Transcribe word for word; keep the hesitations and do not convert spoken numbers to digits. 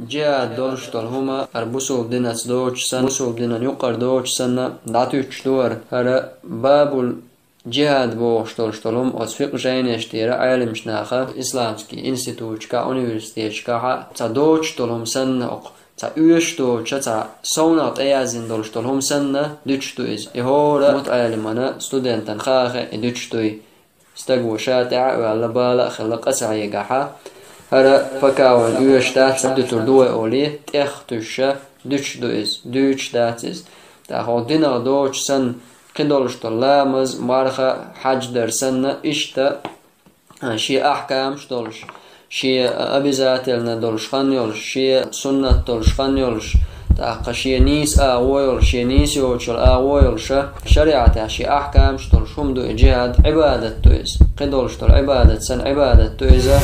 Джихад долуш долу хӀума хӀара бусулба динаца доцуш санна, бусулба динан юкъара доцуш санна, дӀатуьттуш ду хӀара. ХӀара бабул джихад бохуш долуш долу хӀума оцу фикъ жайнаш тӀера Ӏеламчу наха исламский институташкахь, университеташкахь цхьа доцуш долу хӀума санна, окху цхьа оьшуш доцуш, цхьа совнах тӀеяздина долуш долу хӀума санна, дуьтуш ду иза. И хӀора мутаӀеламана студентан хаа хи и дуьтуш дуй. Стаг ву ша тӀаьхьа а ваьлла, бала а хилла, къа ца хьегахь, хӀара пока вайн оьшуш дац, дуьтур ду вай олий, тӀех туьйсуш дуьтуш ду иза, дуьйцуш дац иза. ТӀаккха хӀокху динах доцуш санна, кхидолуш долу ламаз, марха, хьаьж дар санна, иштта шен ахкамаш долуш, шен обязательно долуш хан йолуш, шен суннат долуш хан йолуш, тӀаккха шен нийса агӀо йолуш, шен нийса йоцуш йолу агӀо йолуш, шариӀатехь шен ахкамаш долуш хӀума ду и джихад, Ӏибадат ду иза. Кхидолуш долу Ӏибадат санна Ӏибадат ду иза.